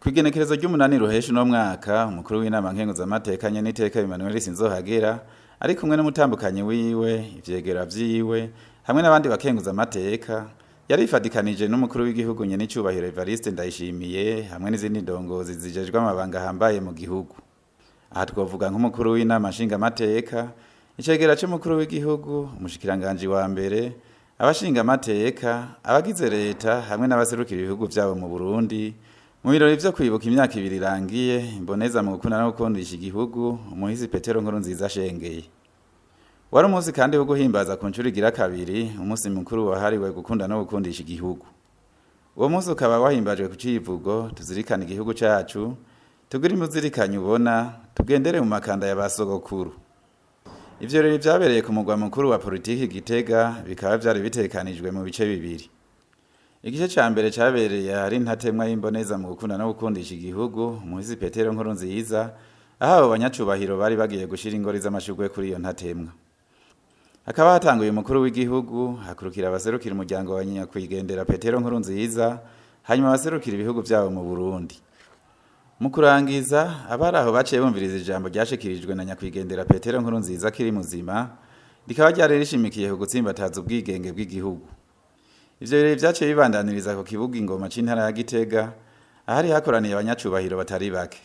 Kw'igenekerezo ry'umunani Ruheshi uno mwaka, umukuru w'inama nkenguzamateka nyeniteka Emmanuel Sinzohagera ari kumwe n'umutambukanyi wiwe, ivyegera vyiwe hamwe n'abandi bakenguzamateka, yarifadikanije n'umukuru w'igihugu nyenicubahiro Evariste Ndayishimiye hamwe n'izindi ndongozi zijejwe amabanga ahambaye mu gihugu. Aha twovuga nk'umukuru w'inama nshingamateka, icegera c'umukuru w'igihugu, umushikiranganji wa mbere, abashingamateka, abagize leta hamwe n'abaserukira ibihugu vyabo mu Burundi, mu birori vyo kwibuka imyaka 2 irangiye imboneza mu gukunda no gukundisha igihugu, umuhisi Petero Nkurunziza ashengeye. Wari umunsi kandi wo guhimbaza ku nshuro igira kabiri umunsi mukuru wahariwe gukunda no gukundisha igihugu. Uwo munsi ukaba wahimbajwe ku civugo tuzirikane igihugu cacu, tugire imuzirikanye ubona, tugendere mu makanda ya ba sogokuru. Ivyo rero vyabereye ku mugwa mukuru wa politiki Gitega, bikaba vyari bitekanijwe mu bice bibiri. Igice ca mbere cabereye ahari intatemwa y'imboneza mu gukunda no gukundisha igihugu, umuhisi Petero Nkurunziza, aho abo banyacubahiro bari bagiye gushira ingori z'amashurwe kuri iyo ntatemwa. Hakaba hatanguye umukuru w'igihugu, hakurikira abaserukira umuryango wa nyakwigendera Petero Nkurunziza, hanyuma abaserukira ibihugu vyabo mu Burundi. Mu kurangiza, abari aho baciye bumviriza ijambo ryashikirijwe na nyakwigendera Petero Nkurunziza akiri muzima, rikaba ryari rishimikiye ku gutsimbataza ubwigenge bw'igihugu. Ivyo birori vyaciye bibandaniriza ku kibuga Ingoma c'intara ya Gitega, ahari hakoraniye abanyacubahiro batari bake.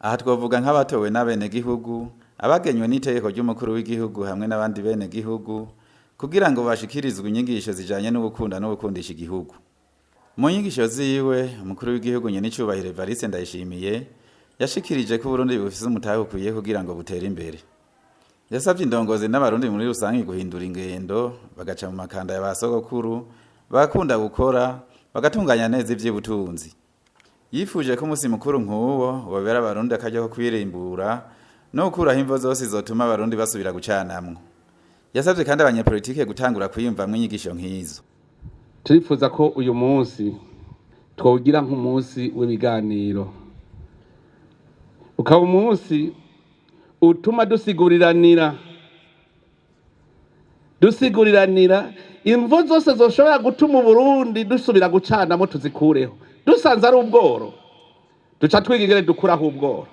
Aha twovuga nk'abatowe n'abenegihugu, abagenywe n'itegeko ry'umukuru w'igihugu hamwe n'abandi benegihugu, kugira ngo bashikirizwe inyigisho zijanye no gukunda no gukundisha igihugu. Mu nyigisho ziwe, umukuru w'igihugu nyenicubahiro Evariste Ndayishimiye yashikirije ko Uburundi bufise umutahe ukwiye kugira ngo butere imbere. Yasavye indongozi n'abarundi muri rusange guhindura ingendo, bagaca mu makanda ya ba sogokuru, bagakunda gukora, bagatunganya neza ivy'ubutunzi. Yifuje ko umunsi mukuru nk'uwo wobera abarundi akaryo ko kwirimbura no gukuraho imvo zose zotuma abarundi basubira gucanamwo. Yasavye kandi abanyepolitike gutangura kwiyumvamwo inyigisho nk'izo. Turifuza ko uyu munsi twawugira nk'umunsi w'ibiganiro, ukaba umunsi utuma dusiguriranira imvo zose zoshobora gutuma Uburundi dusubira gucanamo tuzikureho. Dusanze ari ubworo, duca twiga ingene dukuraho ubworo.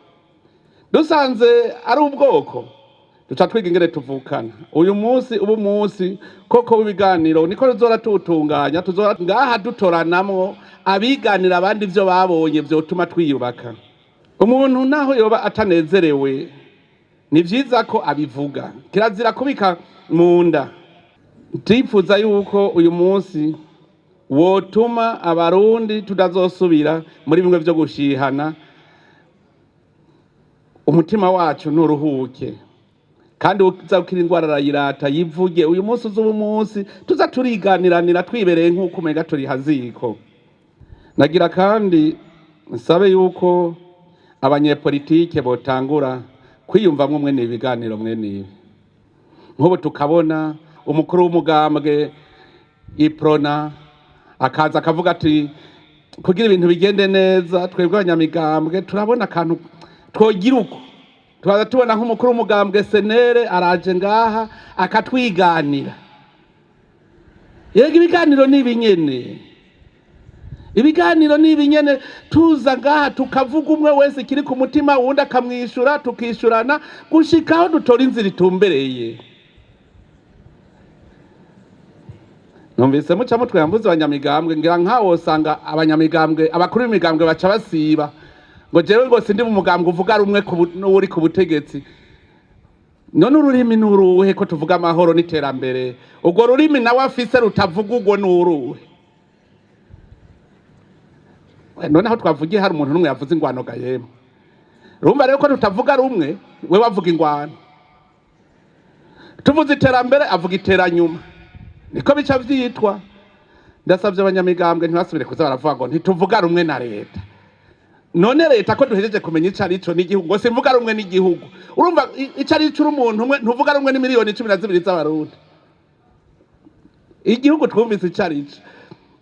Dusanze ari ubwoko, duca twiga ingene tuvukana. Uyu munsi uba umunsi koko w'ibiganiro, niko tuzora tuwutunganya, tuzora ngaha dutoranamwo abiganira abandi ivyo babonye vyotuma twiyubaka. Umuntu naho yoba atanezerewe, ni vyiza ko abivuga, kirazira kubika mu nda. Ndifuza yuko uyu munsi wotuma abarundi tutazosubira muri bimwe vyo gushihana, umutima wacu nturuhuke, kandi uza gukira indwara arayirata yivuge. Uyu munsi uzuba umunsi tuza turiganiranira twibereye nk'uko umenga turi haziko. Nagira kandi nsabe yuko abanyepolitike botangura kwiyumvamwo mwene ibiganiro mwene ibi. Nk'ubu tukabona umukuru w'umugambwe Iprona akaza akavuga ati kugira ibintu bigende neza twebwe abanyamigambwe turabona akantu twogira uko. Tukaza tubona nk'umukuru w'umugambwe Senere araje ngaha akatwiganira. Yego, ibiganiro ni ibinyene, ibiganiro ni ibinyene. Tuza ngaha tukavuga umwe wese ikiri ku mutima, uwundi akamwishura, tukishurana gushika aho dutora inzira itumbereye. Numvise muca mutwe yamvuze abanyamigambwe, ngira nkaho wosanga abanyamigambwe, abakuru b'imigambwe baca basiba ngo jewe ngo sindi mu mugambwe uvuga rumwe n'uri ku butegetsi. None ururimi n'uruhe ko tuvuga amahoro n'iterambere? Urwo rurimi nawe afise rutavuga urwo n'uruhe? None aho twavugiye hari umuntu n'umwe yavuze ingwano ga yemwe? Urumva rero ko tutavuga rumwe, we wavuga ingwano, tuvuze iterambere avuga iteranyuma, niko bica vyitwa. Ndasavye abanyamigambwe ntibasubire kuza baravuga ngo ntituvuga rumwe na leta. None leta ko duhejeje kumenya ico arico n'igihugu, ngo simvuga rumwe n'igihugu. Urumva ico arico uri umuntu umwe ntuvuga rumwe n'imiliyoni 12 z'abarundi. Igihugu twumvise ico arico.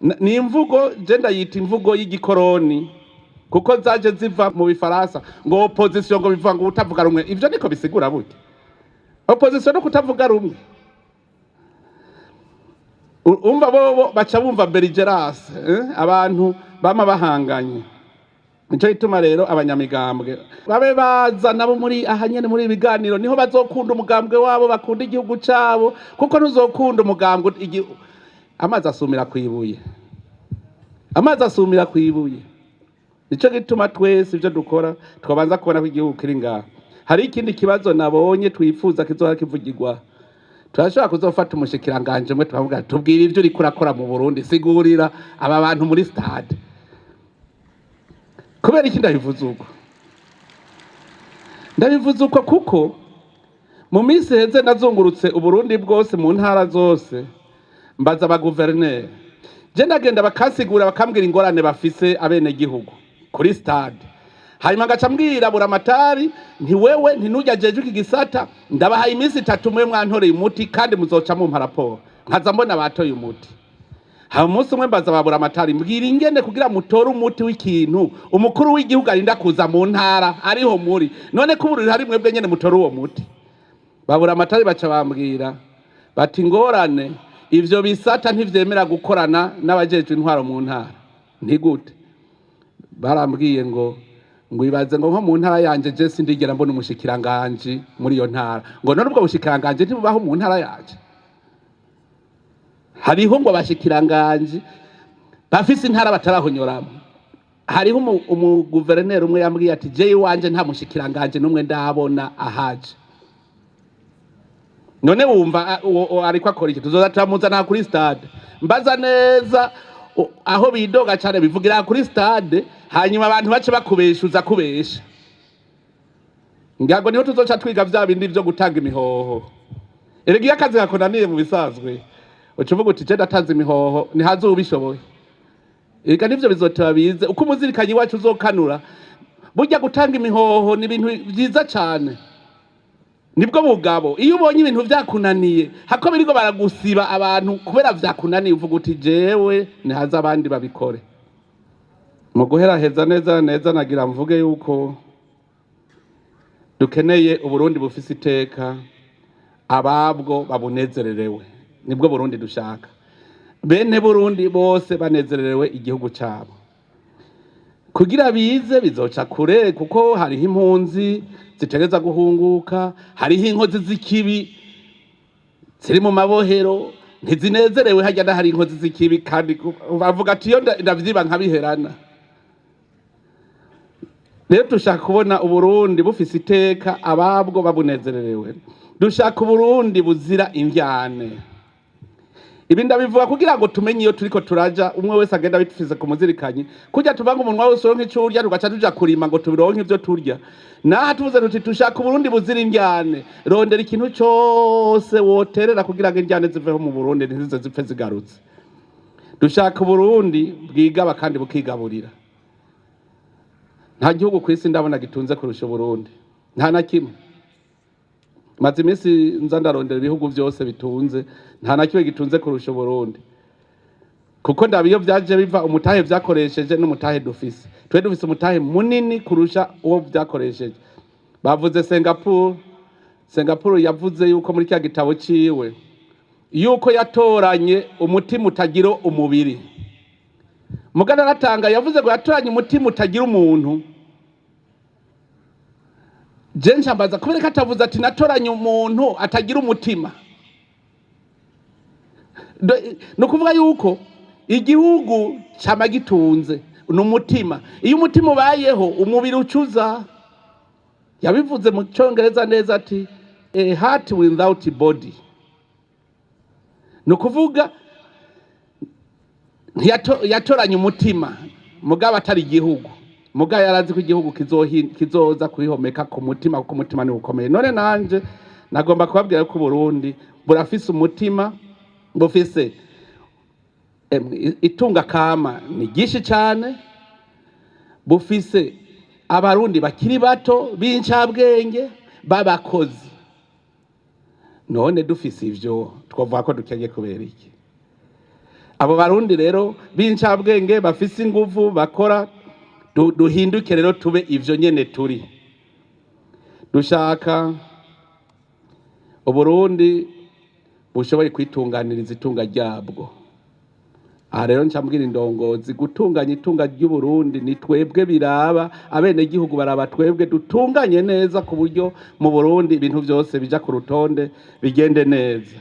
Ni imvugo je ndayita imvugo y'igikoroni, kuko zaje ziva mu Bifaransa, ngo opposition ngo bivuga ngo utavuga rumwe. Ivyo niko bisigura burya opposition no kutavuga rumwe. Umva bobo baca bumva belligerance, Abantu bama bahanganye. Nico gituma rero abanyamigambwe babe baza nabo muri aha nyene muri ibiganiro, niho bazokunda umugambwe wabo, bakunda igihugu cabo, kuko ntuzokunda umugambwe amazi asumira kwibuye, amazi asumira kwibuye. Nico gituma twese ivyo dukora twabanza kubona ko igihugu kiri ngaha. Hari ikindi kibazo nabonye twifuza kizohora kivugirwa. Turashobora kuzofata umushikiranganje umwe tukavuga, tubwira ivyo uriko urakora mu Burundi, sigurira aba bantu muri stade. Kubera iki ndabivuze uko? Ndabivuze uko kuko mu minsi iheze nazungurutse Uburundi bwose mu ntara zose, mbaza abaguverineri. Je ndagenda bakasigura, bakambwira ingorane bafise abenegihugu kuri stade, hanyuma ngaca mbwira buramatari nti wewe ntinujya jeje iki gisata, ndabahaye iminsi 3 mwe mwantoreye umuti kandi muzoca mumpa raporo. Nkaza mbona batoye umuti. Haba umunsi umwe mbaza ba buramatari, mbwira ingene kugira mutore umuti w'ikintu umukuru w'igihugu arinda kuza mu ntara ariho muri, none ko ubu hari mwebwe nyene mutore uwo muti. Ba buramatari baca bambwira bati ingorane ivyo bisata ntivyemera gukorana n'abajejwe intwaro mu ntara. Ntigute? Barambwiye ngo ibaze ngo nko mu ntara yanje je sindigera mbona umushikiranganje muri iyo ntara, ngo none ubwo bushikiranganje ntibubaho mu ntara yanje. Hariho ngo abashikiranganje bafise intara batarahonyoramo. Hariho umuguverineri umwe yambwiye ati je iwanje nta mushikiranganje n'umwe ndabona ahaje. None wumva ariko akora iki? Tuzoza turamuzana kuri stade, mbaza neza aho bidoga cane bivugira kuri stade, hanyuma abantu bace bakubeshuza kubesha. Ngira niho tuzoca twiga vya bindi vyo gutanga imihoho. Erega iyo akazi gakonaniye mu bisanzwe uca uvuga uti je ndatanze imihoho, ntihaze uwubishoboye. Erega nivyo bizoteba bize uko umuzirikanyi wacu uzokanura. Burya gutanga imihoho ni ibintu vyiza cane, nibwo bugabo. Iyo ubonye ibintu vyakunaniye hako biriko baragusiba abantu kubera vyakunaniye, uvuga uti jewe ntihaze abandi babikore. Mu guheraheza neza neza nagira mvuge yuko dukeneye Uburundi bufise iteka, ababwo babunezererewe. Nibwo Burundi dushaka, bene Burundi bose banezererewe igihugu cabo. Kugira bize bizoca kure, kuko hariho impunzi zitegereza guhunguka, hariho inkozi z'ikibi ziri mu mabohero ntizinezerewe, harya n'ahari inkozi z'ikibi kandi bavuga ati iyo ndavyiba nkabiherana. Rero dushaka kubona Uburundi bufise iteka, ababwo babunezererewe. Dushaka Uburundi buzira imvyane. Ibi ndabivuga kugira ngo tumenye iyo turiko turaja, umwe wese agenda abifise ku muzirikanyi. Kurya tuvanga umunwa wose uronke ico urya, tugaca tuja kurima ngo tubironke ivyo turya. Naha tuvuze tuti dushaka Uburundi buzira imvyane, rondera ikintu cose woterera kugira ngo imvyane ziveho mu Burundi, ntizize zipfe zigarutse. Dushaka Uburundi bwigaba kandi bukigaburira. Nta gihugu kw'isi ndabona gitunze kurusha Uburundi, nta na kimwe. Maze iminsi nza ndarondera ibihugu vyose bitunze, nta na kimwe gitunze kurusha Uburundi. Kuko ndaba iyo vyaje biva umutahe vyakoresheje n'umutahe dufise. Twe dufise umutahe munini kurusha uwo vyakoresheje. Bavuze Singapore, Singapore yavuze yuko muri kya gitabo ciwe yuko yatoranye umutima utagira umubiri. Mugana aratanga yavuze ngo yatoranye umutima utagira umuntu. Je nshambaza kubera ko atavuze ati natoranye umuntu atagira umutima. Ni ukuvuga yuko igihugu cama gitunze ni umutima. Iyo umutima ubayeho umubiri ucuza. Yabivuze mu Congereza neza ati a heart without body. Ni ukuvuga yatoranye umutima mugabo atari igihugu. Mugabo yarazi ko igihugu kizoza kwihomeka ku mutima, kuko umutima ni ukomeye. None nanje nagomba kubabwira ko Burundi burafise umutima, bufise itunga kama ni ryinshi cane, bufise abarundi bakiri bato b'incabwenge b'abakozi. None dufise ivyo twovuga ko dukenye kubera iki? Abo barundi rero b'incabwenge bafise inguvu bakora, duhinduke rero tube ivyo nyene turi. Dushaka Uburundi bushoboye kwitunganiriza itunga ryabwo. Aha rero nca mbwira indongozi, gutunganya itunga ry'Uburundi ni twebwe biraba, abenegihugu baraba twebwe dutunganye neza ku buryo mu Burundi ibintu vyose bija ku rutonde, bigende neza.